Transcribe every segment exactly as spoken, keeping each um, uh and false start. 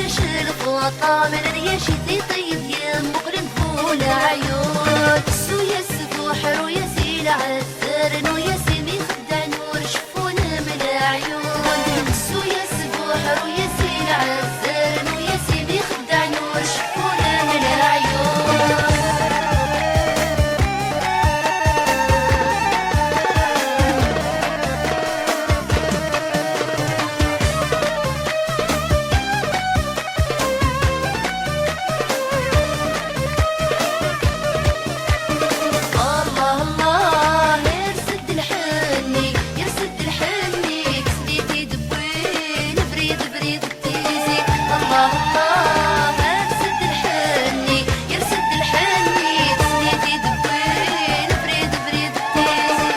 Acelf waṭṭan, rryac i t-iṭeyyeb yemmuqlen bu leɛyun. Ssu-yas buḥru-yas i lɛezzer, nu-yas imi xeddan ur ceffun m leɛyun. Ssu-yas buḥru-yas i lɛezzer, nu-yas imi xeddan ur ceffun m leɛyun. الله الله، ers-d lḥenni, ers-d lḥenni, teslit i d-wwin, brid, brid, tizi. الله الله، ers-d lḥenni, ers-d lḥenni, teslit i d-wwin, brid, brid, tizi.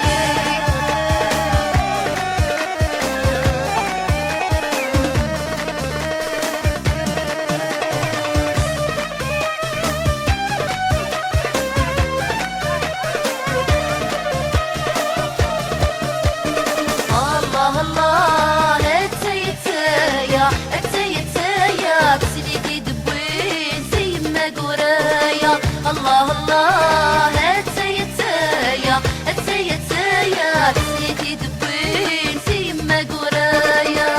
الله الله، أتاي أتايا، أتاي أتايا، تسليك يدبوين سي ما قرايا. الله الله، أتاي أتايا، أتاي أتايا، تسليك يدبوين سي ما قرايا.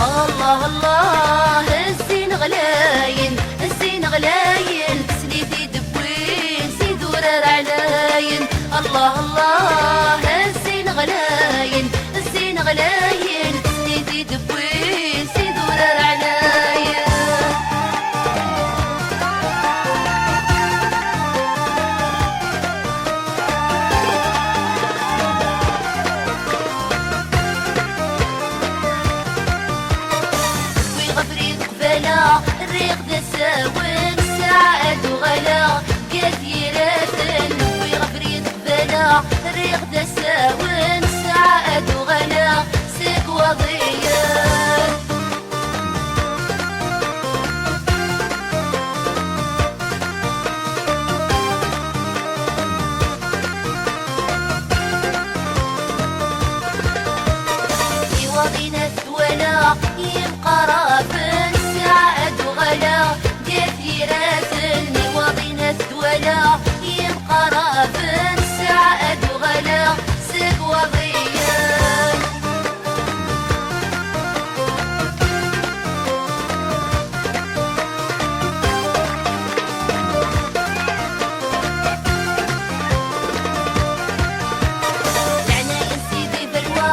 الله الله، الزين غلاين، الزين غلاين، تسليتي دبوين، سي دورار علاين. الله الله، الزين غلاين، الزين غلاين، تسليتي دبوين، سي دورار علاين. Wwiɣ abrid qbala, rriɣ d asawen, ssaɛa ad uɣaleɣ gar yiraten. Wwiɣ abrid qbala, rriɣ d asawen, ssaɛa ad uɣaleɣ seg Iwaḍiyen. Iwaḍin ad t-walaɣ, yemqaraben, ssaɛa ad uɣaleɣ gar yiraten. Iwaḍin ad t-walaɣ, yemqaraben, ssaɛa ad uɣaleɣ seg Iwaḍiyen. Leɛnaya n Sidi Belwa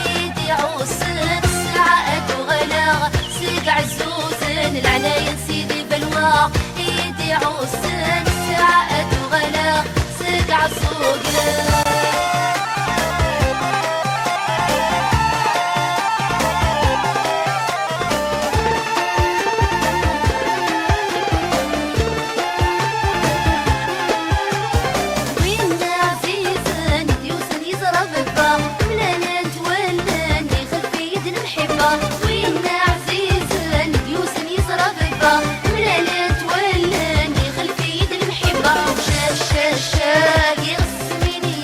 i d-iɛussen, ssaɛa ad uɣaleɣ seg Ɛezzuzen. Leɛnaya n Sidi Belwa i d-iɛussen, ssaɛa ad uɣaleɣ seg Ɛeẓẓugen. Win ɛzizen, yusen yeẓra baba, mlalent wallen, ixelf-iyi-d lemḥibba. Win ɛzizen, yusen yeẓra baba, mlalent wallen, ixelf-iyi-d lemḥibba. Cah, cah, cah, iɣes min i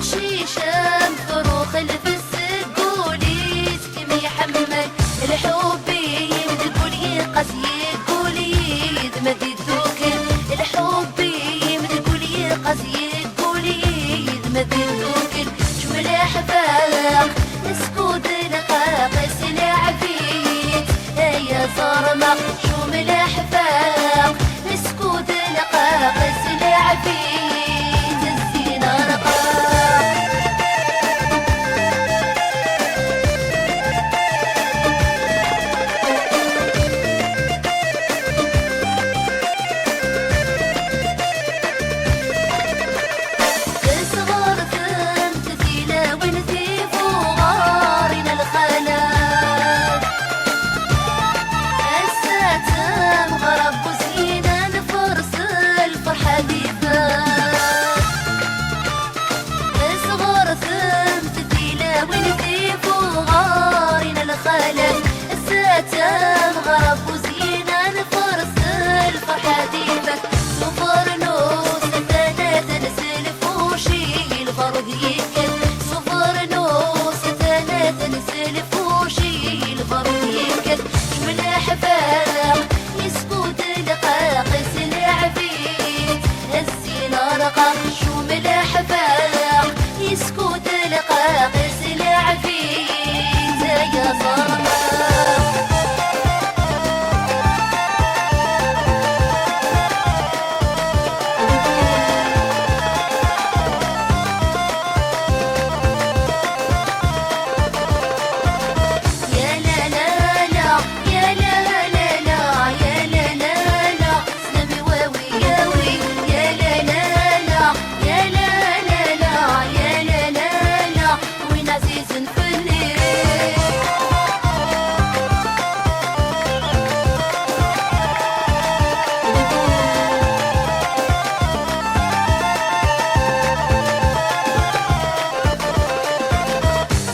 Cicem truxel besseguli. Kem iḥemmel lḥub-im, deg wul yeqqas yeggul yid-m ad iddukel. Lḥub-im, deg wul yeqqas yeggul yid-m ad iddukel. Cmel ḥfaq, neskud lqaq, sleɛbit, ay aẓerma. Cmel ḥfaq, neskud lqaq, sleɛbit, zzin rqaq. Tesɣertemt tilawin tifuɣarin a lxala. Ass-a temɣer n uzyin ad nfers lferḥ ad ifeɣ. Tesɣertemt tilawin tifuɣarin a lxala. Ass-a temɣer n uzyin ad nfers lferḥ ad ifeɣ. S ufernus atan ad neslef uci lberrud yekkat. S ufernus atan ad neslef uci lberrud yekkat. Cmel ḥfaq, yeskud lqaq, sleɛbit, zzin rqaq. Cmel ḥfaq, yeskud lqaq, sleɛbit, ay aẓerma. Ya la la la, ya la la la, ya la la la, slem i wawi, yawi, ya la la la, ya la la la, ya la la la, win ɛzizen fell-i.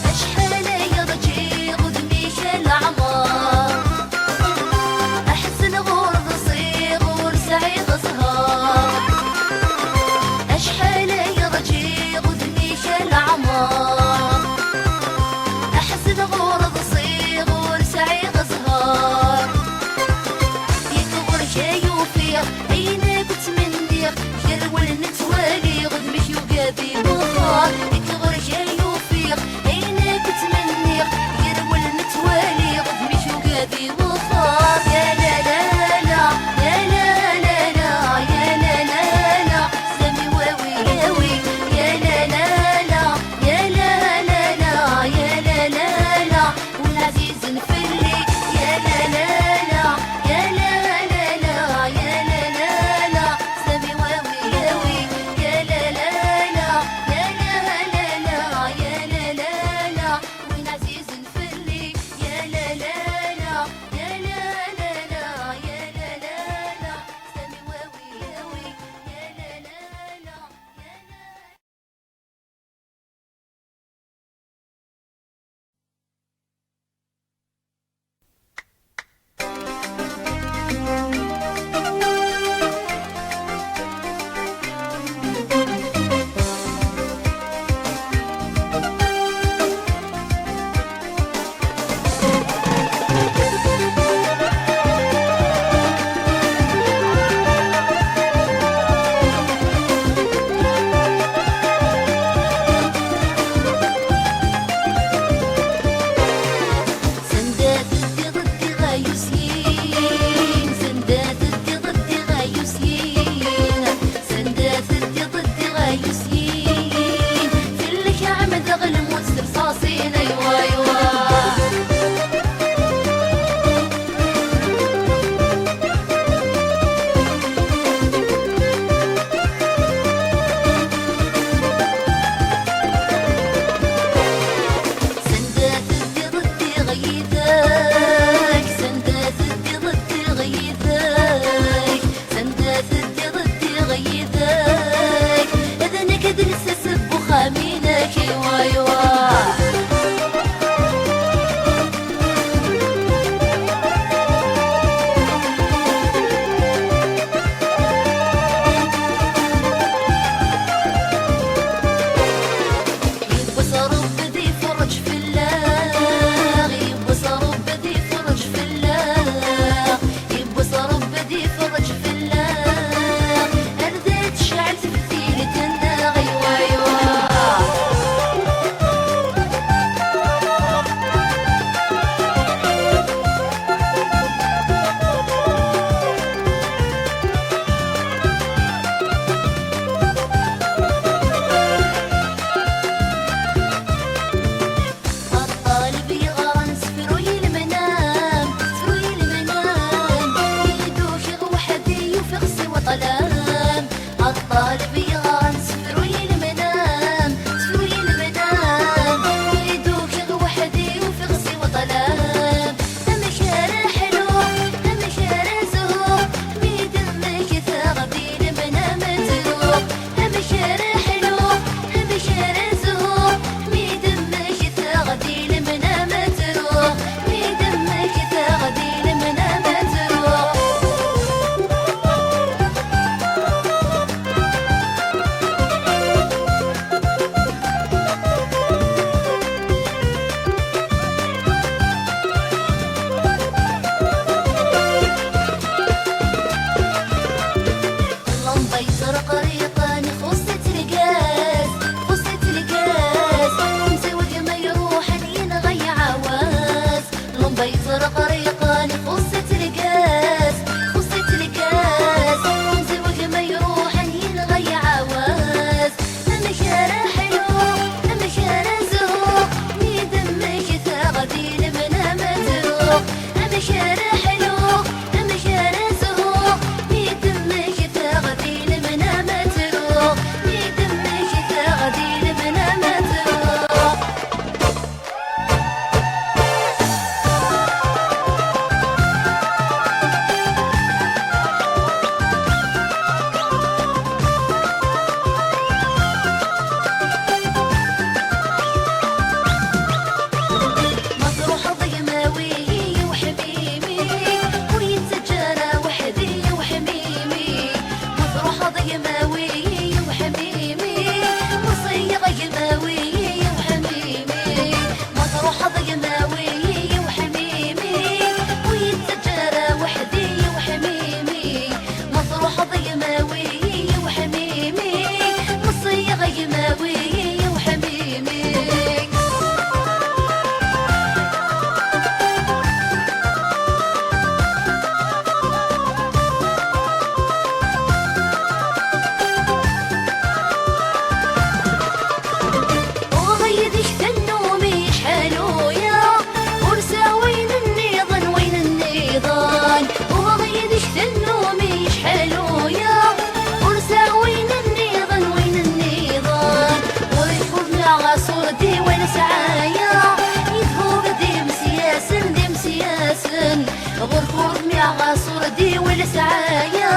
Acḥal ay rǧiɣ udem-ik a leɛmer. Aḥzen ɣur ḍsiɣ ur sɛiɣ ẓher. Acḥal ay rǧiɣ udem-ik a leɛmer. Aḥzen ɣur ḍsiɣ ur sɛiɣ ẓher. Yak ɣur-k ay ufiɣ ayen akk ttmenniɣ. Gar wul nettwali udem-ik yugad i wexxer. Yak ɣur-k ay ufiɣ ayen akk ttmenniɣ. Gar wul nettwali udem-ik yugad i wexxer. Ya la la la, ya la la la, ya la la la, sami wawi yawi. Ya la la la, ya la la la, ya la la la, win ɛzizen fell-i. Ya la la la, ya la la la, ya la la la, sami wawi yawi. Ya la la la, ya Di wul sɛaya,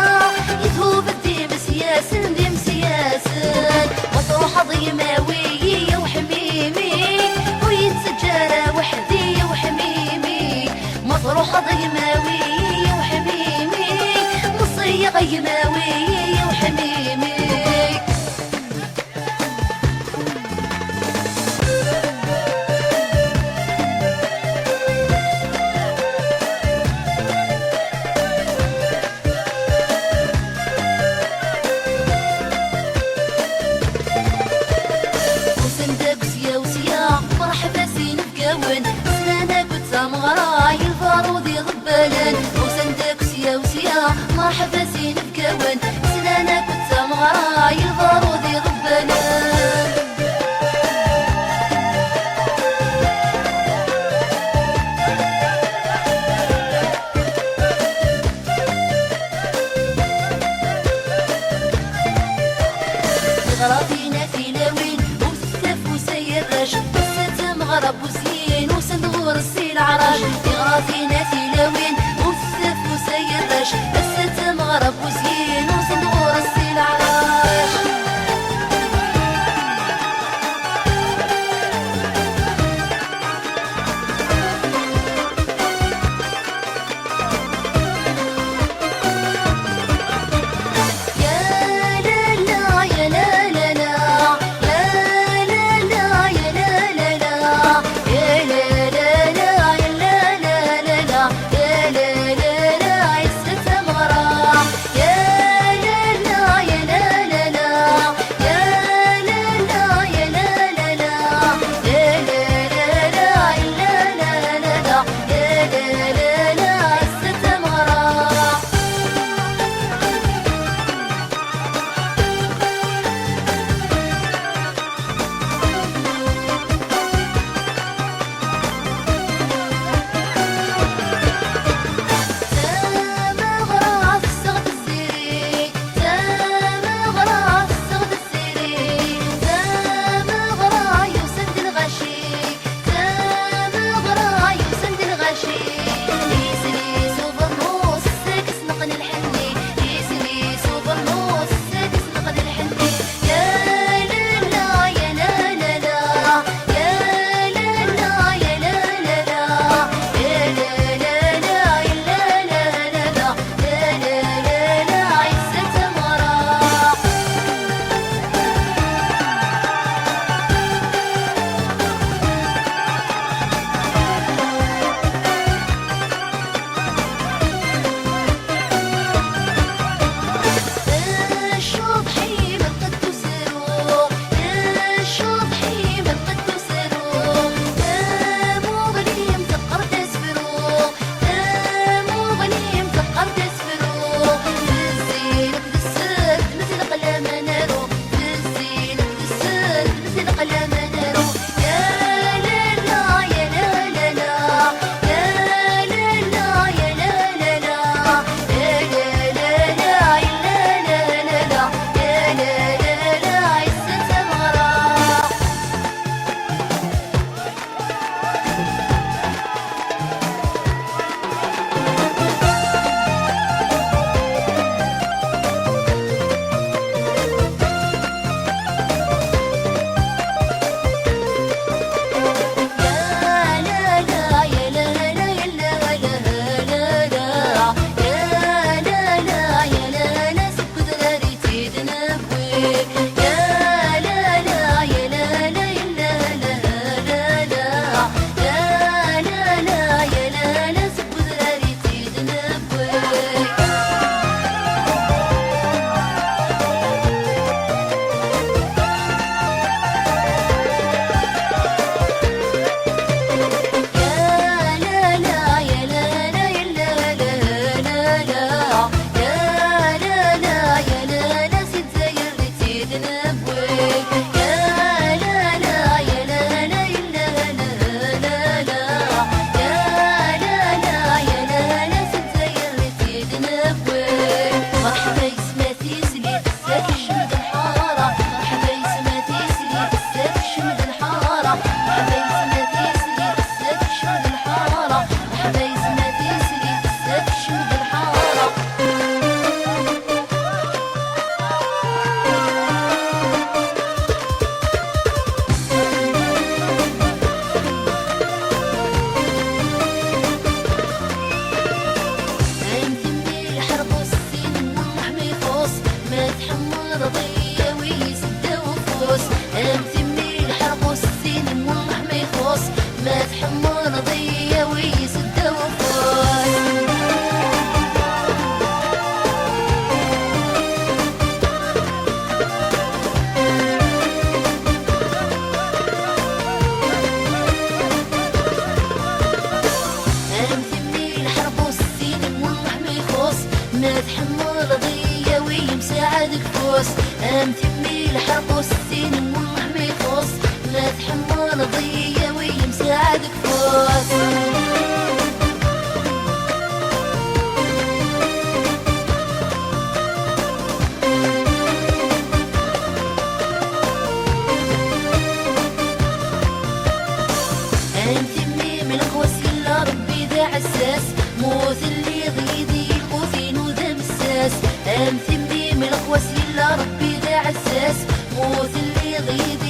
yethub d imesyasen, d imesyasen. Ma truḥeḍ yemawi-yi, ya uḥmimi, ur yi-ttaǧǧa ara weḥd-i, ya uḥmimi. Ma truḥeḍ yemawi-yi, ya uḥmimi, meẓẓiyeɣ yemawi-yi, ya uḥmimi. Usan-d akk sya u sya, mreḥba s inebgawen, slan akk d tameɣra, i lbarud iɣebbalen. Usan-d akk sya u sya, mreḥba s inebgawen, slan akk d tameɣra, i lbarud iɣebbalen. Tiɣratin a tilawin, wtet afus ay arrac, ass-a d tameɣra n Buzyin, usan-d ɣur-s si leɛrac. Tiɣratin a tilawin, wtet afus ay arrac, ass-a d tameɣra n Buzyin, usan-d ɣur-s si leɛrac. Ur telliḍ yid-i, lqut-inu d amessas. Am timmi-m leqwas, yella Rebbi d aɛessas. Ur telliḍ yid-i,